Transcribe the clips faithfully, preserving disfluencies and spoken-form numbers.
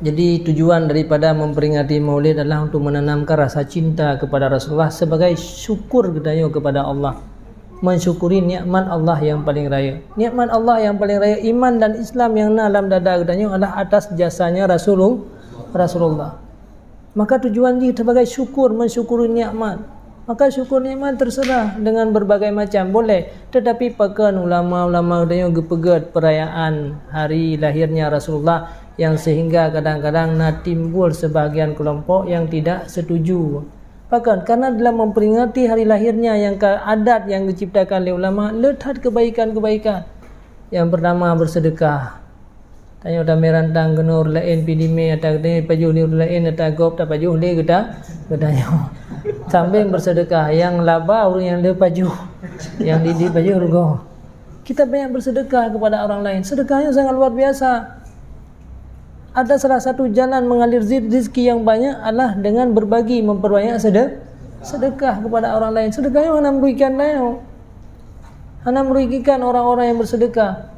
Jadi tujuan daripada memperingati Maulid adalah untuk menanamkan rasa cinta kepada Rasulullah sebagai syukur geutanyoe kepada Allah. Mensyukuri nikmat Allah yang paling raya. Nikmat Allah yang paling raya, iman dan Islam yang na lam dada geutanyoe adalah atas jasanya Rasulul-, Rasulullah. Maka tujuan jih sebagai syukur, mensyukuri nikmat. Maka syukur nikmat terserah dengan berbagai macam, boleh. Tetapi pakon ulama-ulama geutanyoe geupeugét perayaan hari lahirnya Rasulullah yang sehingga kadang-kadang na timbul sebahagian kelompok yang tidak setuju. Pakon? Karena dalam memperingati hari lahirnya yang ka-, adat yang diciptakan oleh ulama, le that kebaikan-kebaikan. Yang pertama, bersedekah. Tanyoe tamé rantang keunoe ureueng laén pih dimé, ata geutanyoe pajoh lé ureueng laén, ata gob tapajoh lé geuta-, geutanyoe. Sambil bersedekah, yang laba ureueng nyang le pajoh, nyang didik pajoh rugoe. Kita banyak bersedekah kepada orang lain. Sedekahnya sangat luar biasa. Ada salah satu jalan mengalir zi-, rezeki yang banyak adalah dengan berbagi, memperbanyak sede-, sedekah kepada orang lain. Sedekah nyan hana merugikan tanyoe. Hana merugikan orang-orang yang bersedekah.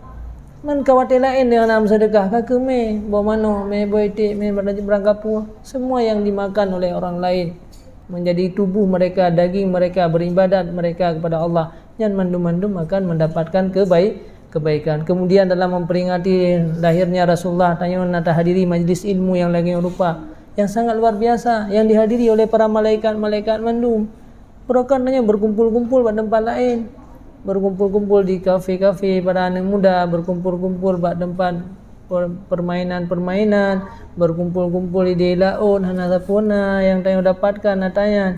Man ka watée laén dia hana bersedekah, ka keu mé, boh manok, mé boh iték, mé barang kapue, semua yang dimakan oleh orang lain. Menjadi tubuh mereka, daging mereka, beribadat mereka kepada Allah. Nyan mandum-mandum akan mendapatkan kebaik-, kebaikan. Kemudian dalam memperingati lahirnya Rasulullah, tanyoe na tahadiri majlis ilmu yang lagée rupa, yang sangat luar biasa, yang dihadiri oleh para malaikat-malaikat mandum. Bahkan tanyoe berkumpul-kumpul bak tempat laén. Berkumpul-kumpul di kafe-kafe para aneuk muda, berkumpul-kumpul bak tempat per-, permainan-permainan, berkumpul-kumpul di laôt, hana sapeue na nyang tanyoe dapatkan ata nyan.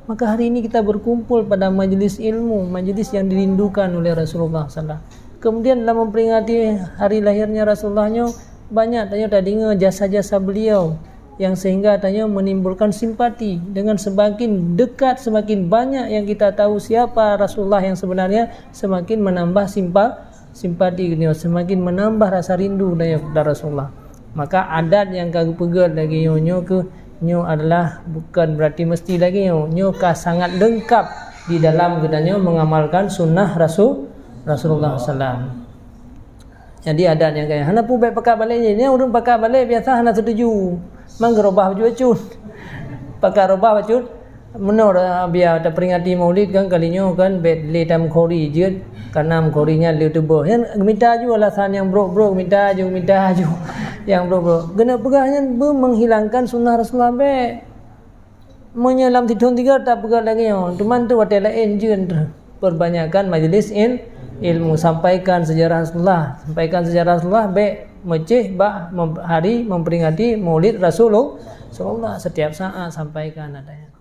Maka hari ini kita berkumpul pada majlis ilmu, majlis yang dirindukan oleh Rasulullah sallallahu alaihi wasallam. Kemudian dalam memperingati hari lahirnya Rasulullah nyoe, banyak tanyoe tadeungoe jasa-jasa beliau yang sehingga tanyoe menimbulkan simpati. Dengan semakin dekat, semakin banyak yang kita tahu siapa Rasulullah yang sebenarnya, semakin menambah simpa-, simpati geutanyoe, semakin menambah rasa rindu tanyoe kepada Rasulullah. Maka adat nyang ka geupeugét lagée nyoe, nyoe keuh, nyoe adalah bukan berarti mesti lagée nyoe. Nyoe ka sangat lengkap di dalam geutanyoe mengamalkan sunnah Rasul, Rasulullah sallam. Jadi adat nyang kaya hana peue bék pakat balek jih. Nyan ureueng pakat balek biasa hana setuju. Man geurobah bacut-bacut. Pakat robah bacut. Meunoe, ah, biasa taperingati Maulid kan, kali nyoe kan bék lé tameukhuri jeuet, karena meukhuri nyan le teuböh. Nyan geumita aju alasan nyang brok-brok, geumita aju, geumita aju. Nyang brok-brok. Geuneuk peugah nyan beu menghilangkan sunnah Rasulullah bék. Meunyoe lam sithon tiga tapeugah lagée nyoe, teuma tu watée laén jeuet perbanyakan majlis il-, ilmu, sampaikan sejarah Rasulullah, sampaikan sejarah Rasulullah bék meucéh bak mem-, hari memperingati Maulid Rasulullah, Rasulullah setiap saat sampaikan adanya.